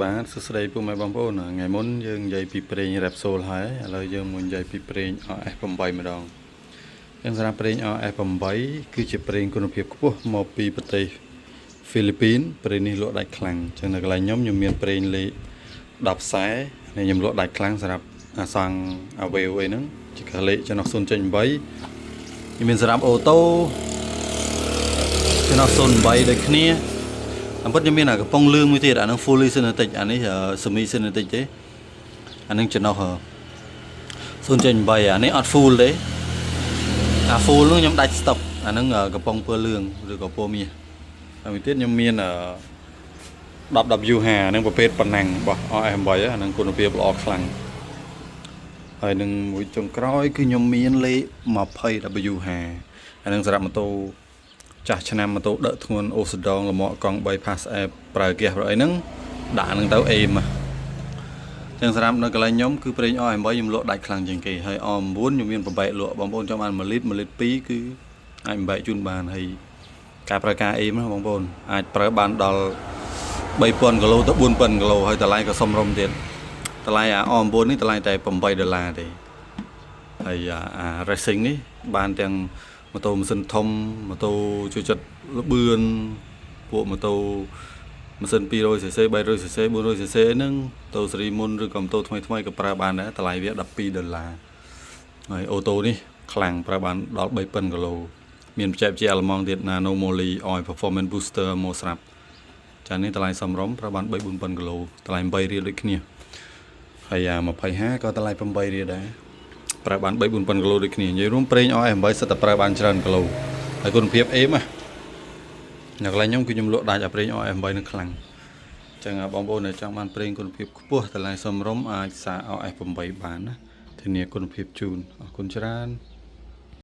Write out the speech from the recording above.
បាទសួស្តីពុកម៉ែបងប្អូនថ្ងៃមុនយើងនិយាយពីប្រេង Repsol ហើយឥឡូវយើងមកនិយាយពីប្រេង RS8 ម្ដងអញ្ចឹងសម្រាប់ប្រេង RS8 គឺជាប្រេងគុណភាពខ្ពស់មកពីប្រទេសហ្វីលីពីនប្រេងនេះលក់ដាច់ខ្លាំងអញ្ចឹងនៅកន្លែងខ្ញុំខ្ញុំមានប្រេងលេខ10ខ្សែនេះខ្ញុំលក់ដាច់ខ្លាំងសម្រាប់អាសង់អាវេវអីហ្នឹងជាកលេខចំណុះ0.8ខ្ញុំមានសម្រាប់អូតូចំណុះ0.8ដូចគ្នា តាមពិតខ្ញុំមានអាកំប៉ុងលឿងមួយទៀតអាហ្នឹង fully synthetic អានេះ semi synthetic ទេអាហ្នឹងចំណុះ0.8អានេះអត់ full ទេអា full ហ្នឹងខ្ញុំដាច់ stop អាហ្នឹងកំប៉ុងពណ៌លឿងឬក៏ពណ៌មាសហើយមួយទៀតខ្ញុំមាន 10W5 ហ្នឹងប្រភេទប៉ុណ្ណឹងរបស់ RS8 អាហ្នឹងគុណភាពល្អខ្លាំងហើយនឹងមួយចុងក្រោយគឺខ្ញុំមានលេខ 20W5 អាហ្នឹងសម្រាប់ម៉ូតូចាស់ឆ្នាំម៉ូតូដឹកធ្ងន់អូសដងលមាក់កង់3 pass app ប្រើហ្គាសប្រើអីហ្នឹងដាក់ហ្នឹងទៅអេមចឹងសម្រាប់នៅកន្លែងខ្ញុំគឺប្រេង R8 ខ្ញុំលក់ដាច់ខ្លាំងជាងគេហើយ R9 ខ្ញុំមានប្របែកលក់បងប្អូនចង់បាន1លីត្រ1លីត្រ2គឺអាចបំបែកជូនបានហើយការប្រើការអេមណាបងប្អូនអាចប្រើបានដល់3000គីឡូទៅ4000គីឡូហើយតម្លៃក៏សមរម្យទៀតតម្លៃអា R9 នេះតម្លៃតែ8ដុល្លារទេហើយអា racing នេះបានទាំងម៉ូតូម៉ាស៊ីនធំម៉ូតូចូលចិត្តលបឿនពួកម៉ូតូម៉ាស៊ីន 200cc 300cc 400cc ហ្នឹងម៉ូតូស៊េរីមុនឬក៏ម៉ូតូថ្មីថ្មីក៏ប្រើបានដែរតម្លៃវា12ដុល្លារហើយអូតូនេះខ្លាំងប្រើបានដល់3000គីឡូមានបច្ចេកវិទ្យាអាល្លឺម៉ង់ទៀត Nano Moly Oil Performance Booster មកស្រាប់ចានេះតម្លៃសមរម្យប្រើបាន3 4000គីឡូតម្លៃ8រៀលដូចគ្នាហើយអា25ក៏តម្លៃ8រៀលដែរប្រើបាន3 4000គីឡូដូចគ្នានិយាយរួមប្រេង RS8 សិតតែប្រើបានច្រើនគីឡូហើយគុណភាពអេមណានៅកន្លែងខ្ញុំគឺខ្ញុំលក់ដាច់អាប្រេង RS8 នឹងខ្លាំងចឹងបងប្អូនដែលចង់បានប្រេងគុណភាពខ្ពស់តម្លៃសមរម្យអាចសាក RS8 បានណាធានាគុណភាពជូនអរគុណច្រើន។